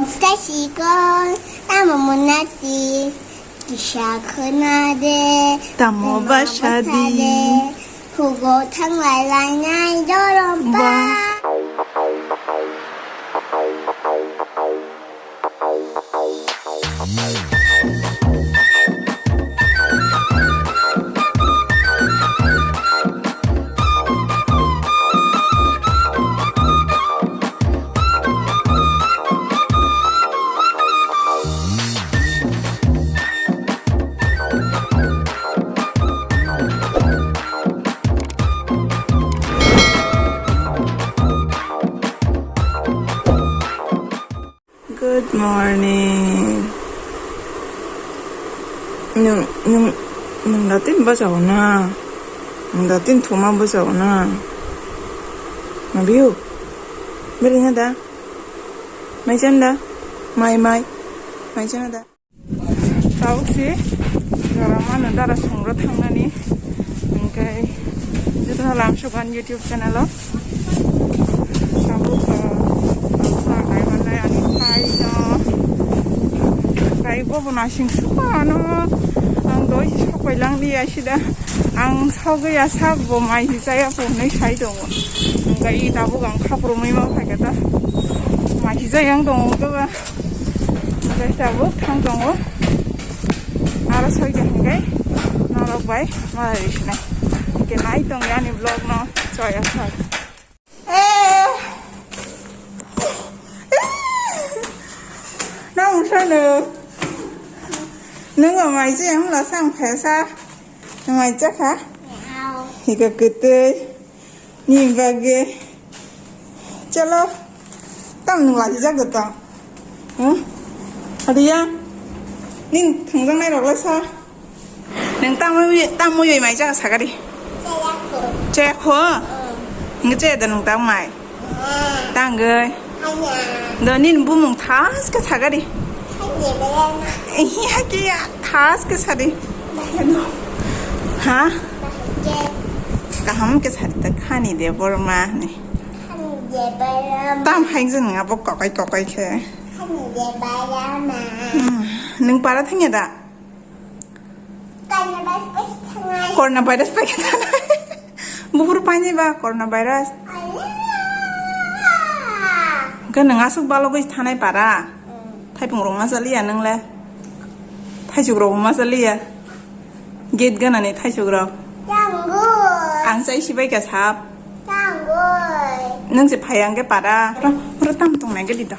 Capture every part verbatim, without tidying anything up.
Kasikon, tamo monati, kisa khonade, tamo basadi. Hugo thanglai lainai doromba. Ba. Good morning. Nung, nung, nung datin bwsao na? Nung datin thuma bwsao na? Mabiyo? Beri na da? Mai chan da? Mai, mai. Mai chan da? Tausi, jora mano dara songro thangnani. Hingke, joto lamsokan YouTube channel o. Tabuk, uh, tabuk ang naimanai ani phaino. Tei bobo naising sukano. Ang doi sokoi lang liya sida. Ang sogwi ya sak bo mai hi chaya po hinui sai tongo. Hingke i tabuk ang khapurumui ma phaikha ta. Mai hi chaya ang tongo to ba. Hingke tabuk thang tongo. Aro soi khe hingke norok bai malai rwi sinai. Hingke nai tong yani vlog no chaya sak. Eh. Nang sano. Nang mai je ang la sang phesa. Nang mai je kha. Hika kete. Ni bage. Chalo. Tam nung lagi jago to. Huh? Adiya. Nin thangjangnai rok lai sa. Nung tam tam mui mai jaga sagari. Chaya kho. Nge che da nung tam mai. Tangoi. Do nin bumung thas ka sagari. Hi haki thas ka sari. Ha? Kaham ka sari ta khani de borma ni. Tam hai jeng abo kokai kokai khe. Hmm, nung para thangya da? Corona virus pai khe thanai. Buphuru painai ba corona virus. Hwnkhe nwng aswk balogwi thanai para. Thaipung rok ma chaliya nwng le? Thaisuk rok ma chaliya? Gate ganani thaisuk rok. Ang chai sibai kha sap. Nwng se phai ang khe para. Oro, oro tam tongnai gadi do.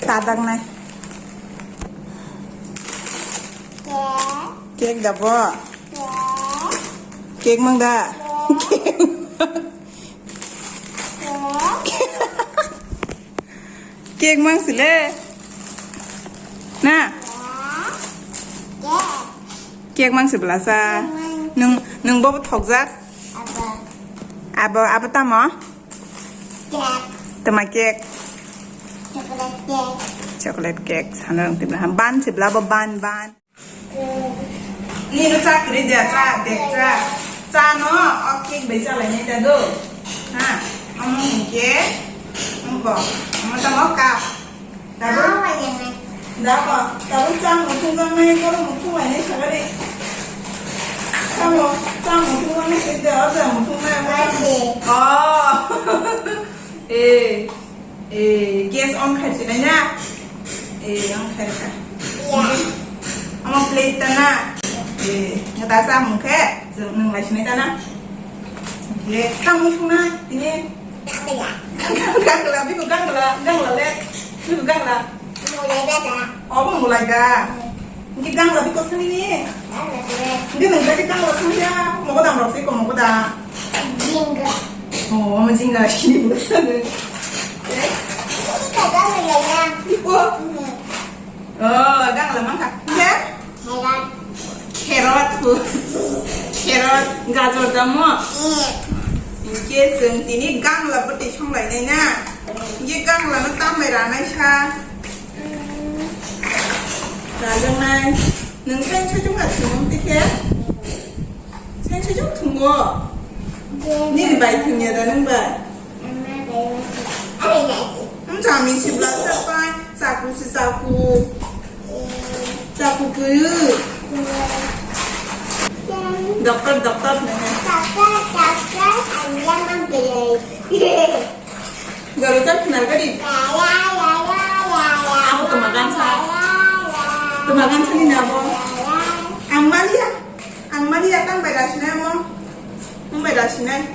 Tadak nai. Cake da bo? Cake mang da? Cake mang sile? Na? Cake mang se belasa. Nung, nung bo thokjak? Abo, abo tamo? Cake. Tama cake? Chocolate cake. Chocolate cake. Sana rong tibla. Ban se bla bo ban, ban. Ni no cha kri dia, cha, de cha. Cha no, o cake bai cha lai nai da do. Ha, omo hingke, ongko, omo tamo cup. Tabuk, tabuk cha muthung jang nai, koro muthung lai nai sagari. Cha mo, cha muthung jang nai, de, o cha muthung nai, o. Oh. Eh. Eh, gas on khai sinai na? Eh, on khai kha. Omo plate ta na? Eh, ngata samung khe, jeng nung lai sinai ta na? Eh, samung sung na, tini? Gangla, biko gangla, gangla le, biko gangla. Obo mulai da. Hingke gangla biko sani ni? Hingke nung jati gangla sani ya? Mogo dam rok se ko mogo da. Jinga. Oh, omo jinga sini buka sani. Ini kagak ya? Biko. Oh, gangla mangka. Hingke? Carrot. Carrot. Carrot. Gajor damo. Hingke chwng tini gangla bwtwi songlai nai na. Hingke gangla no tambai ranai sa. Rajaknai. Nwng sain saichung na thwngmung tikhe? Sain saichung thwngo? Nini bai thwngya da nwng bai? Wngkha mi sibla sa pai. Ang si chaku. Chaku kuyu. Doctor, doctor nene. Doctor, doctor, ang yaman kuyu. Garo chak khna gari. Ya, ya, ya, ya, ya, ya. Abo tuma gansa. Ya, ya, ya. Tuma gansa ni na bo. Ya, ya. Ang mani ya. Ang mani ya tang bai rasinai mo. Mung bai rasinai.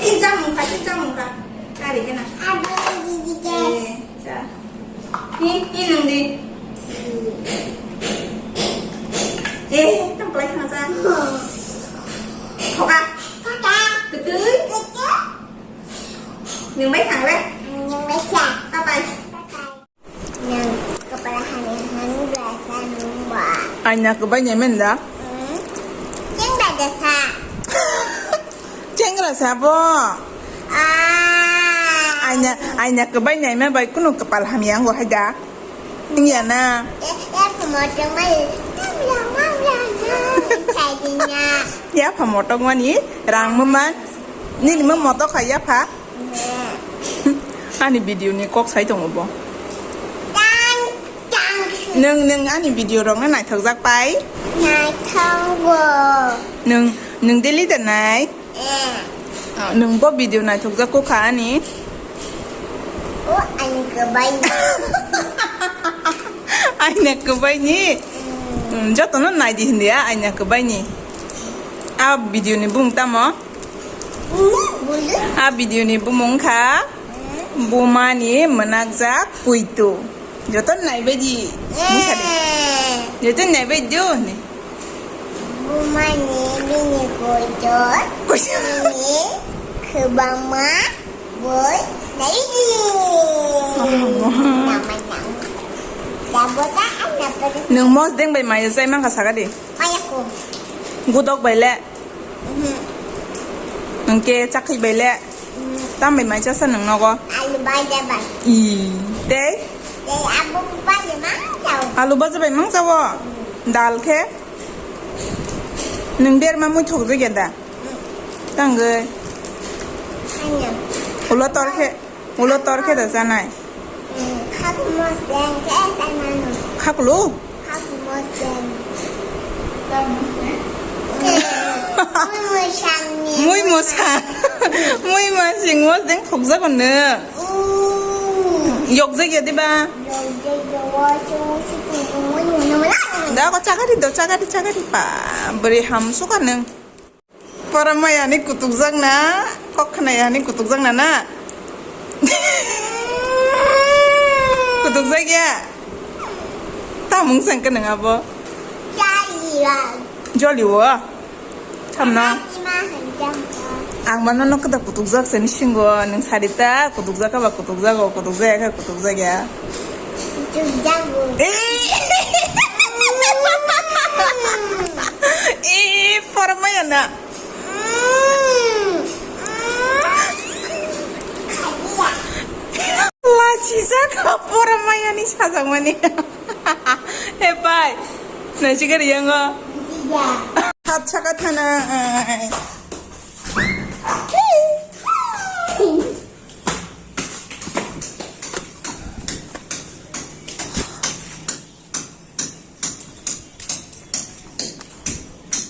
Tin chamung kha, tin chamung kha. Kari kena. Abo di di di. Eh, cha. Ni, ni nung di. Eh, tang plai khna cha. Thoka. Thoka. Ketui. Ketui. Nung bai khang le. Nung bai khang. Bye bye. Nang kepala hamya han biasa nungba. Aina kebai nyamen da? Hmm. Ceng da jasa. Ceng rasa bo. Ah. Aina, aina kebai nyai ma bai kunu kepal hamya ngo haja. Tingya na. Ya, ya, pemotong mai. Mamya, mamya, mamya. Saya dinya. Ya, pemotong mani rang meman. Nini mo moto kha ya pha. Ani video ni kok sai tongo bo. Tang, tang. Nwng, nwng ani video rok no naithok jak pai. Naithogo. Nwng, nwng daily da nai? Eh. Ah, nwng bo video naithok jak kha ani. O, ani kwbai. Aina kwbai ni? Mm. Mm, joto no nai di hindi ya, aina kwbai ni. A video ni bung tamo? A video ni bumung kha Buma ni mwnakjak puitu. Joto naibai di. Musa di. Joto naibai di ni. Buma ni bini puitu. Puitu. Bini kwbangma boi nai di. Nwng mosdeng bai maya chai mankha saka di. Gudok bai le. Mhm. Hwnkhe chakri bai le. Mhm. Tam bai mai chasa nwng nogo? Alu baja bai. I, tei? Tei abo baja mang jao. Alu baja bai mang jao? Mhm. Dal khe? Nwng berma mui thok jagya da? Mhm. Tangwi? Hanya. Ulo tor khe? Ulo tor khe da chanai? Mm, khak mosdeng khe chanai no. Khaklu? Khak mosdeng. Mui mosang ni. Mui mosang. Mui mosing mosdeng khokjago no. Mm. Yokjak ya diba? Yokjak ya, wa, chu, chu, chu, mui mosang. Da ko chagari do, chagari, chagari pa. Bwrwi ham suka nwng. Pora maya ni kutukjak na, kok khna ya ni kutukjak na na. Kutukjak ya. Tamung sangka nang abo. Jali wa. Jali wa. Thamno. Fatima hanjam. Ang mano no kada kutukjak sani singo, nang sarita kutukjak ba kutukjak o, kutukjak ya, kutukjak ya. Kutukjak o. Eh. Eh, pora maya na. Lachijak pora maya ni sajakmani. He pai, naisikari yango. Hat saka thana.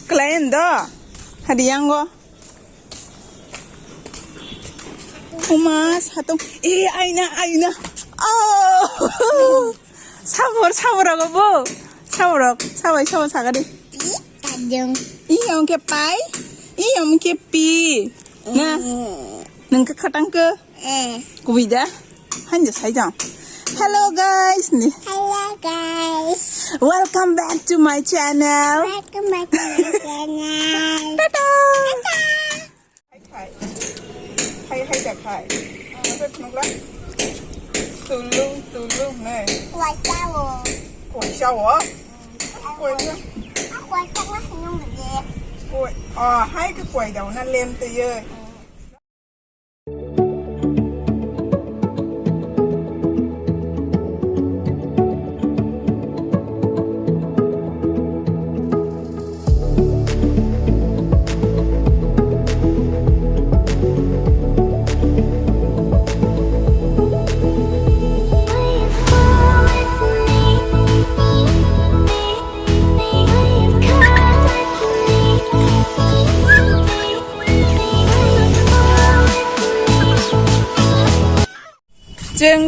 Klaindo, hadi yango. Uma, satong. Eh, aina, aina. Oh. Sabor, sabor ago bo. Saborok, sabai, sabor sagadi. Tajong. Iyong ke pai. Iyong ke pi. Na. Nang ke khatang ke. Eh. Kubida. Hanja saijang. Hello guys ni. Hello guys. Welcome back to my channel. Welcome back to my channel. Tata. Tata. Khai khai. Khai khai da khai. Apa phunukla? Tulung tulung ne. Kuaisao. Kuaisao? Kuaisa. Kuaisa ma sinung de. Kuai. Ah, hai ke kuai da na lem te ye.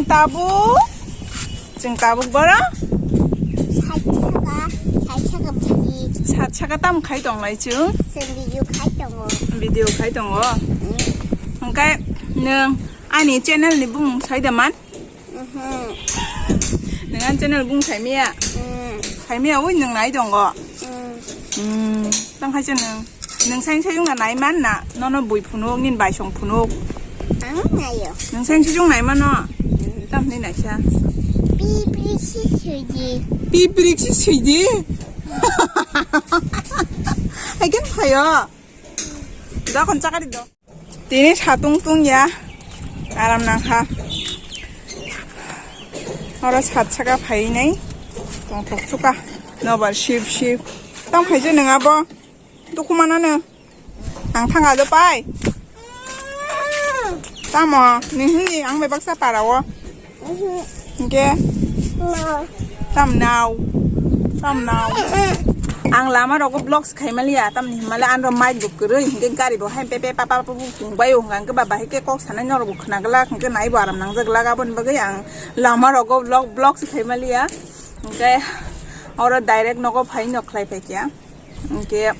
Tabuk, chwng tabuk boro? Sat saka, sat saka bwsani. Sat saka tam khai tong lai chwng? Chwng video khai tongo. Video khai tongo? Mm. Hwnkhe nwng ani channel ni bumung sai da man? Mhm. Nwng ani channel bumung sai miya? Mm. Sai miya, ui nwng nai tongo? Mm. Mm, tang khai se nwng. Nwng saing saiyung na nai man na? Nono bui phunuk, nin baisong phunuk. Ang nayo. Nwng saing saiyung nai mano? Tam ni naisa. Piprik si sui di. Piprik si sui di? Hai kan phayo. Dokon chakari do. Tini satung tung ya. Aram nang kha. Oro sat saka phai nai. Tong thok suka. Nobar ship ship. Tam khai je nwng abo. Dukumanano. Ang thanga do pai. Tamo, ni hindi ang bai baksa para o. Hingke? Tam nao. Tam nao. Ang lama rogo vlogs khai maliya, tam ni himale anro mic bo kwrwi, hingke gari bo hai pepe papa pu pu bai o hingke ba bahai ke kok sanai norok bo khna glak, hingke nai bo aram nang jak glak, aboni bagwi ang lama rogo vlog, vlogs khai maliya. Hingke oro direct nogo phai no khlai phai kya. Hingke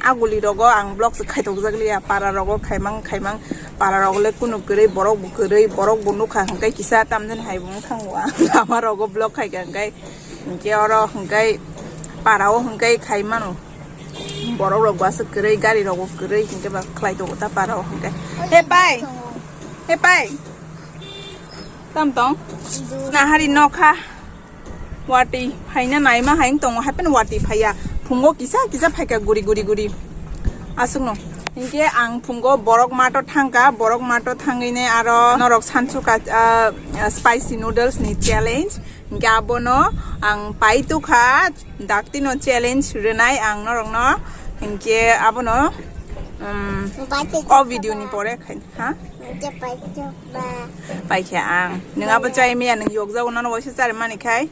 aguli rogo ang vlog se khaitokjak liya, para rogo khaimang khaimang, para rogo le kunu kwrwi, borok bo kwrwi, borok bo nukha hingke kisa tamjani hai bo wngkha ang lama rogo vlog khaikha hingke, hingke oro hingke para o hingke khaimano, borok rok bo aswk kwrwi, gari rok bo kwrwi hingke ba khlai tongo ta para o hingke. He pai, he pai, tam tong, nahari nokha. Watwi phaina naima hai wng tongo, hai phano watwi phaiya. Phungo kisa kisa phaikha guri guri guri. Aswkno. Hinkhe ang phungo borok mato thangkha, borok mato thangwini aro norok sansuka, ah, spicy noodles ni challenge. Hinkhe abono ang pai tukha, daktino challenge rwnai ang norokno. Hinkhe abono, um, o video ni pore khai, ha? Paikha ang. Nwng abo chai maya, nwng yokjago, nono waisa chari mani khai.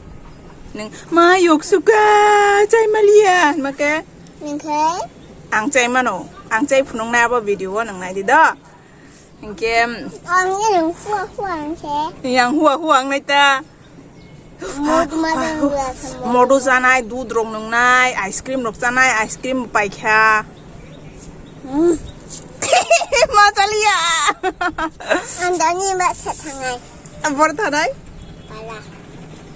Nwng ma yoksuka, chai maliya, hwnma khe? Nwng khe? Ang chai mano. Ang chai phunuknai abo video o nwng nai di do. Hinkhe, ang yang hua hua ang khe. Yang hua hua ang nai ta. Modu ma dang dua sama. Modu chanai, dudh rok nwngnai, ice cream rok chanai, ice cream paikha. Hmm. Ma chaliya. Ang dani ma sa thangai. Bor thanai? Pala.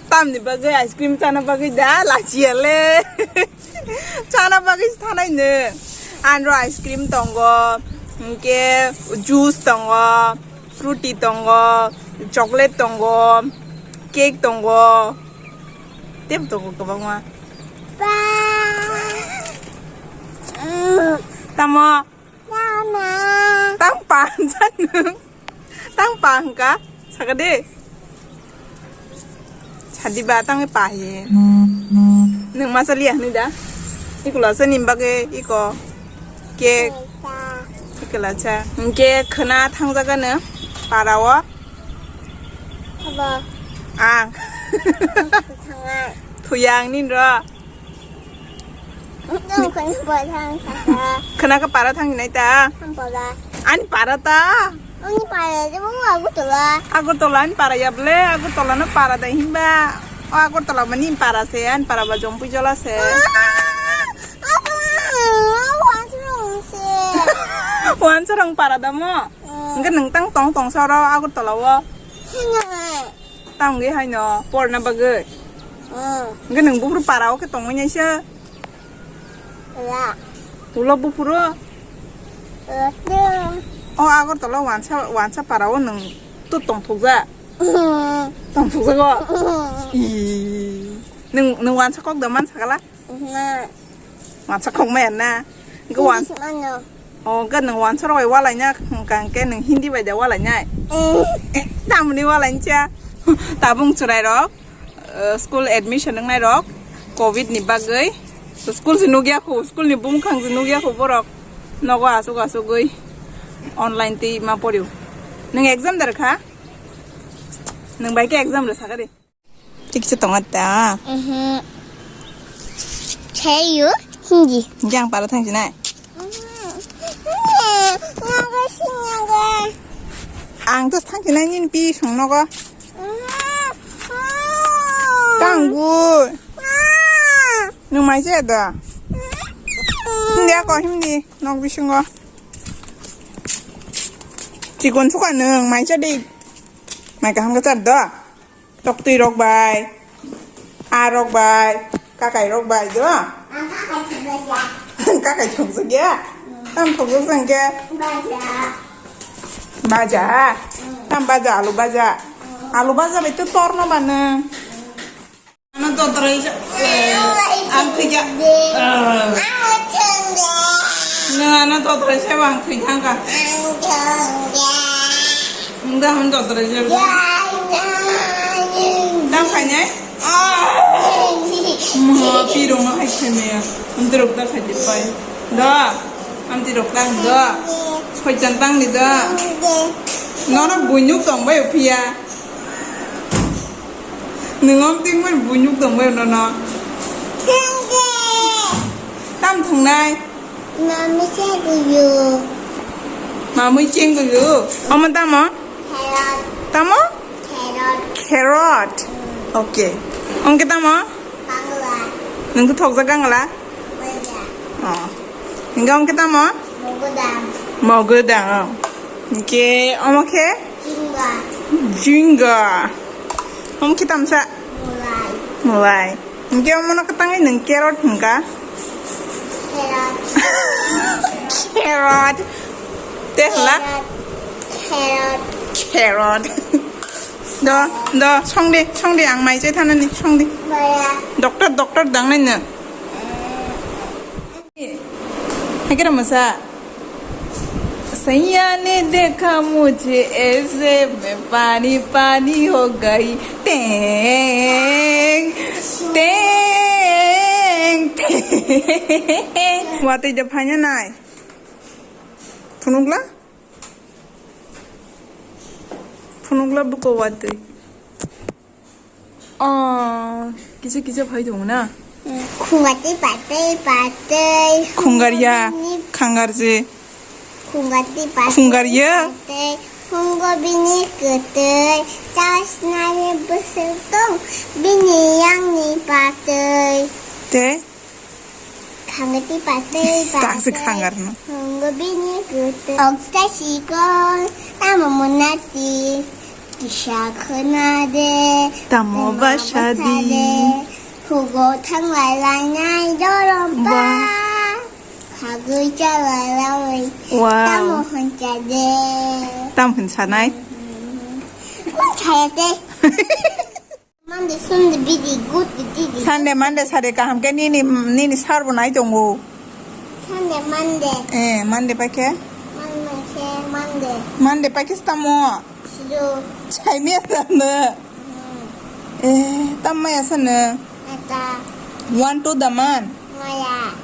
Tamni bagwi ice cream chana bagwi da lachiya le. Chana bagwi thanai nwng. Anro ice cream tongo, hinkhe juice tongo, fruity tongo, chocolate tongo, cake tongo. Tebo tongo kwbangma. Tamo? Tang pa hwnsa nwng. Tang pa hwnka? Saka de. Sadi ba tang pa hi. Nwng ma chaliya hwnwi da? Iko la sa ni bagwi iko. Cake. Iko la cha. Hinkhe khwna thangjaga no para o. Abo. Ang. Thangna. Thuyang nin ro. Ang khwna para thang kha. Khwna khe para thang hinai ta? Ang para. Ani para ta? Ani para de bo Agartala. Agartala ani para ya ble, Agartala no para da hinba. O Agartala mani para se, ani para ba Jompui Jola se. Ah, apa? Wansarong se. Wansarong para da mo? Hmm. Hingke nwng tang tong tong sa oro Agartala o. Hinai. Tamo wngwi haino porna bagwi? Hmm. Hwnkhe nwng buphuru para o khe tongwi naisa? Wala. Ulo buphuru? Wala. O Agartala wansa, wansa para o nwng to tongthokjak? Hmm. Tongthokjago? Hmm. Ii. Nwng, nwng wansa kok da mansa kala? Nga. Wansa kok maya na. Hwnkhe wan-, English mano. O, hwnkhe nwng wansa rok bai walaina, hwnkha hwnkhe nwng Hindi bai da walainai? Mm. Eh, tamoni walaincha. Tabung chwrai rok, eh, school admission wngnai rok, covid ni bagwi. School se nukya khu, school ni bumkhang se nukya khu borok. Nogo asuk asugwi online twi ma porio. Nwng exam da rwkha? Nwng bai khe exam rw sakha de. Tiksa tongo ta. Mhm. Chayu Hindi. Jang para thang sinai. Mhm. Naga sinaga. Ang to thang sinai nini pi song nogo. Mhm. Gui. Nwng mai chaya da? Hindi ako, hindi. Nok bisingo. Chikon suka nwng mai cha di. Mai kaham ka char da. Toktwi rok bai, a rok bai, kakai rok bai, do? Ang kakai thok baja. Kakai thok suk ya? Tam thok suk sang ke? Baja. Baja? Tam baja, alu baja. Alu baja bai tu tor no bana. Ano to trai sa, eh, ang thija. Ang thonga. No, ano to trai sa bang thija ka. Ang thonga. Ang da han to trai sa. Dam khainai? Ah! Mo, pi rong ma khai khai me ya. Ang teruk da khai de pai. Da. Ang teruk tang da. Khoi chan tang ni da. Nono bunyuk tong bai phiya. Nwng om ting bai bunyuk tong bai nono. Tam thongnai. Mami chengkulu. Mamui chengkulu. Omo tamo? Carrot. Tamo? Carrot. Carrot. Mm. Okay. Ongke tamo? Bangla. Nungku thokjak gangla? Bangla. Oh. Hingga ongke tamo? Mogodang. Mogodang. Oh. Hingke omo khe? Jinga. Jinga. Ongke tamsa? Mulai. Mulai. Hingke omono kwtangwi nwng carrot hwnkha? Carrot. Carrot. Tei hwnla? Carrot. Carrot. Do, do, songdi, songdi, ang mai chai thanani, songdi. Baya. Doctor, doctor dangnai nwng. Hai khe masa. सैया ने देखा मुझे ऐसे में पानी पानी हो गई। Teng, teng, teng. Watwi da phaina nai. Phunukla? Phunukla buko watwi. Oh, kisa kisa phai tongo na? Khunga tei patwi, patwi. Khungar ya, khangar je. Khunga tei patwi, khungar ya. Patwi. Khungo bini kwtwi, chasnani bwswk tong, bini yangni patwi. Tei? Khangati patwi. Taksi patwi. Khangarno. Hwngo bini kutu. Okta sikon, tamo munati. Kisa khwna de. Tamo basa di. Hugo thanglai lainai doromba. Ba. Khagwi chalai lawi. Wow. Tamo hwncha de. Tam hwnsanai. Hwnchaya de. Monday, Sunday, busy, good, busy, busy. Sunday, Monday, sari kaham khe nini, nini sar bo nai tongo. Sunday, Monday. Eh, Monday pai khe? Monday khe, Monday. Monday pai khe tamo? Sido. Chai me tano. Hmm. Eh, tam maya sano? Eta. One, two da man. Maya.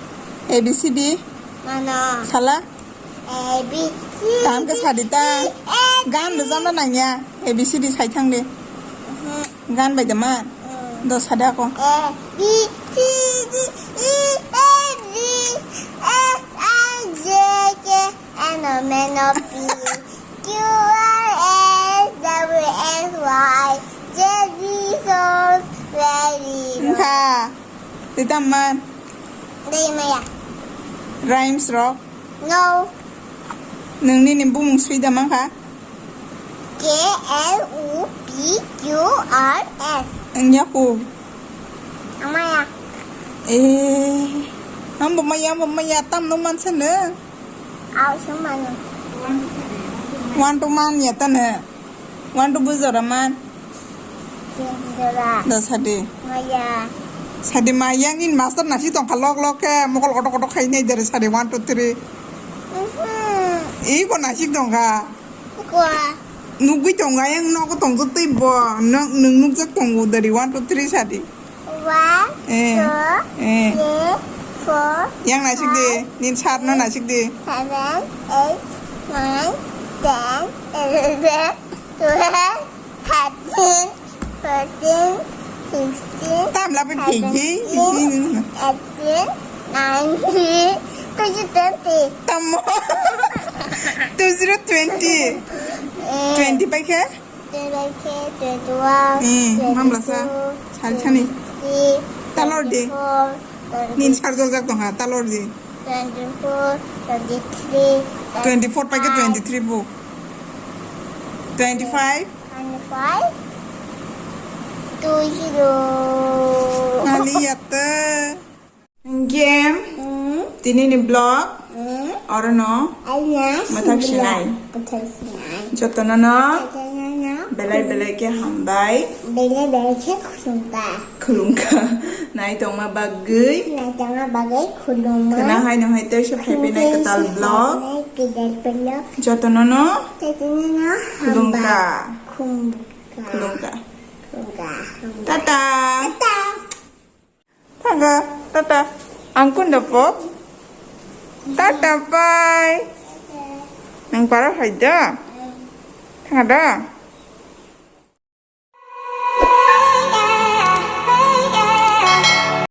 A B C D? Mano. Sala? A B C D. Kaham khe sadi ta. E, F, gan G. Rwjapna nangya. A B C D sai thang de. Mhm. Gan bai de man. Mm. Do sadi ako. A B C D E F G H I J K L M N O P Q R S W X Y Z. Wngkha. Tei tamo man? Tei maya. Rhymes rok? No. Nwng nini bumung swi da mankha? K L U P Q R S. Wngya ku. Ang maya. Eh. Ang bo maya, ang bo maya, tam no mansa no. Aw, sung mano. One, two, man ya ta no. One, two, bujora man. Bujora. Da sadi. Maya. Sadi maya, nini master nasi tongkha lok lok khe, mokol kotok kotok khai nai dere sadi, one, two, three. Mhm. Iko nasi tongkha. Iko. Nugui tongkha, yang nogo tongkha tei bo, nwng, nwng nukjak tongo dere, one, two, three sadi. One, eh, two, eh, three, four, yang nasik di, five, nin sat no nasik di. Seven, eight, nine, ten, eleven, twelve, thirteen, fourteen, sixteen, tam lapi phiki, seventeen, eighteen, nineteen, twenty, twenty. Tamo. Two zero twenty. Eh. Twenty pai khe? Twenty-one, eh, mamla sa, twenty-two, sal sani. Talor di. Twenty-four, twenty, Nin sarjol jak tong ha, talor di. Twenty-four, twenty-three, Twenty-four paike twenty-three bo. Twenty-five. Twenty-five, two zero. Nali yatte. Game. Hmm? Tini ni vlog. Hmm? Oro no. Ai na. Mathak sinai. Mathak sinai. Jotono no. Jotono no. Belai belai ke hambai. Belai belai ke khulumba. Khulumkha. Nai tongma bagwi. Nai tongma bagwi khulumma. Khna hai no hai tei se phaipi nai kwtal vlog. Jotono no. Jotono no. Khulumkha. Khulumkha. Khulumkha. Khulumkha. Tata. Tata. Thanga, tata. Ang kun da po? Tata, bye. Nang para hai da? Thanga da?